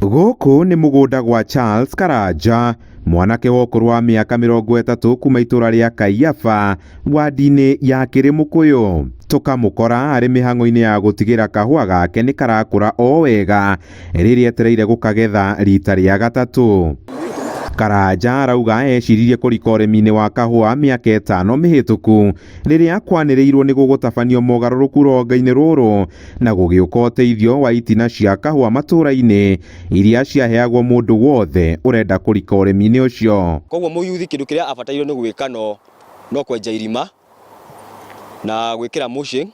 Gũkũ nĩ mũgũnda gwa Charles Karanja, mwanake wa ũkũrũ wa mĩaka 30 kuma itũra rĩa Kaiyaba, wadi-inĩ ya Kĩrĩmũkũyũ. Tũkamũkora arĩ mĩhang'o-inĩ ya gũtigĩra kahũa gake nĩ karakũra o wega rĩrĩa etereire gũkagetha rita rĩa gatatũ. Karanja arauga eciririe kũrika ũrĩmi-inĩ wa kahũa mĩaka 5 mĩhĩtũku rĩrĩa kwanĩrĩirwo nĩ gũgũtabanio mogarũrũku rũhonge-inĩ rũrũ na gũgĩũka ũteithio wa itina cia kahũa matũra-inĩ iria ciaheagwo mũndũ wothe ũrenda kũrika ũrĩmi-inĩ ũcio. Koguo mũyuthi kĩndũ kĩrĩa abatairwo nĩ gwĩka no kwenja irima na gwĩkĩra mulching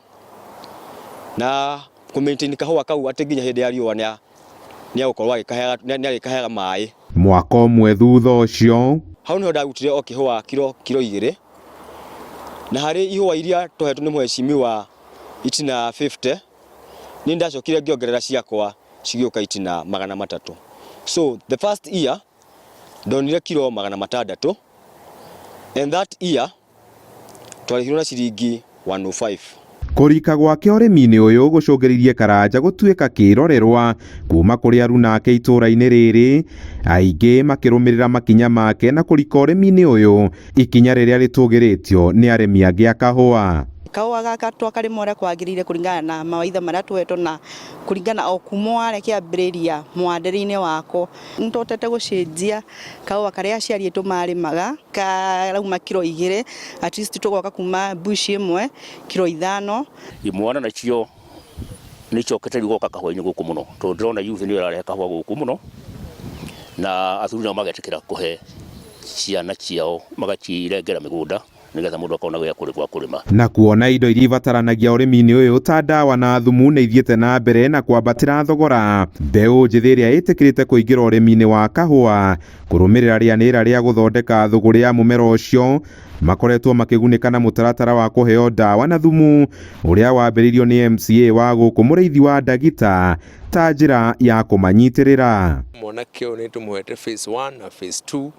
na kũ maintain kahũa kau atĩ nginya hĩndĩ ya riũa nĩ agũkorwo nĩ arĩkaheaga maĩ. Mwaka ũmwe thutha ũcio, Hau nĩho ndarutire o kĩhũa kiro 2, na harĩ ihũa iria twahetwo nĩ mheshimiwa itina 50, niĩ ndacokire ngĩongerera ciakwa cigĩũka itina 300. So the first year ndonire kiro 600, and that year twarĩhirwo na ciringi 105. Kũrika gwake ũrĩmi-inĩ ũyũ gũcũngĩrĩirie Karanja gũtuĩka kĩrorerwa kuma kũrĩ aruna ake itũra-inĩ rĩrĩ, aingĩ makĩrũmĩrĩra makinya make na kũrika ũrĩmi-inĩ ũyũ, ikinya rĩrĩa rĩtũgĩrĩtio nĩ arĩmi angĩ a kahũa. Kahũa gaka twakarĩma ũrĩa kwagĩrĩire kũringana na mawaitha marĩa tũhetwo na kũringana o kuma warĩa kĩambĩrĩria mũhandĩre-inĩ wako. Nĩ tũhotete gũcenjia kahũa karĩa aciari aitũ marĩmaga karauma kiro 2, at least tũgoka kuma bush 1 kiro 5. Imwana nacio nĩ icokete rĩu goka kahũa-inĩ gũkũ mũno, tondũ ndĩrona youth nĩyo ĩrarehe kahũa gũkũ mũno, na athuri nao magetĩkĩra kũhe ciana ciao magacirengera mĩgũnda nĩgetha mũndũ akona gĩa gwa kũrĩma. Na kuona indo iria ibataranagia ũrĩmi-inĩ ũyũ ta ndawa na thumu nĩ ithiĩte na mbere na kwambatĩra thogora, mbeũ njĩthĩ ĩrĩa ĩtĩkĩrĩte kũingĩra ũrĩmi-inĩ wa kahũa kũrũmĩrĩra rĩanĩrĩra rĩa gũthondeka thũgũrĩ ya mũmera ũcio makoretwo makĩgunĩka na mũtaratara wa kũheo ndawa na thumu ũrĩa wambĩrĩirio nĩ MCA wa gũkũ Mũrĩithi wa Ndagita ta njĩra ya kũmanyitĩrĩra. Mwanake ũyũ nĩ tũmũhete phase 1 na phase 2,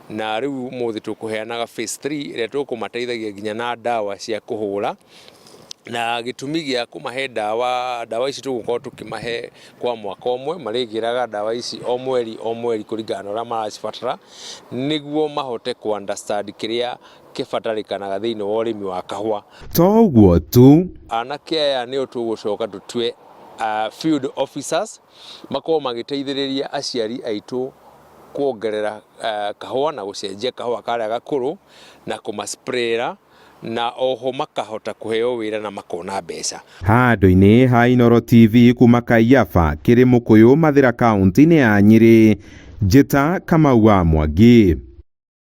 na rĩu ũmũthĩ tũkũheanaga phase 3 ĩrĩa tũkũmateithagia nginya na ndawa cia kũhũra. Na gĩtũmi gĩa kũmahe ndawa, ndawa ici tũgũkorwo tũkĩmahe kwa mwaka ũmwe, marĩgĩraga ndawa ici o mweri o mweri kũringana na ũrĩa maracibatara, nĩguo mahote kũ understand kĩrĩa kĩbatarĩkanaga thĩinĩ wa ũrĩmi wa kahũa. To ũguo tu, Anake aya nĩo tũgũcoka tũtue field officers makorwo magĩteithĩrĩria aciari aitũ kuongerera kahũa na gũcenjia kahũa karĩa gakũrũ na kũmasprayera, na oho makahota kũheo wĩra na makona mbeca. Handũ-inĩ ha Inooro TV kuma Kaiyaba, Kĩrĩmũkũyũ, Mathĩra, kaunti-inĩ ya Nyĩrĩ, Njĩta Kamau wa Mwangi.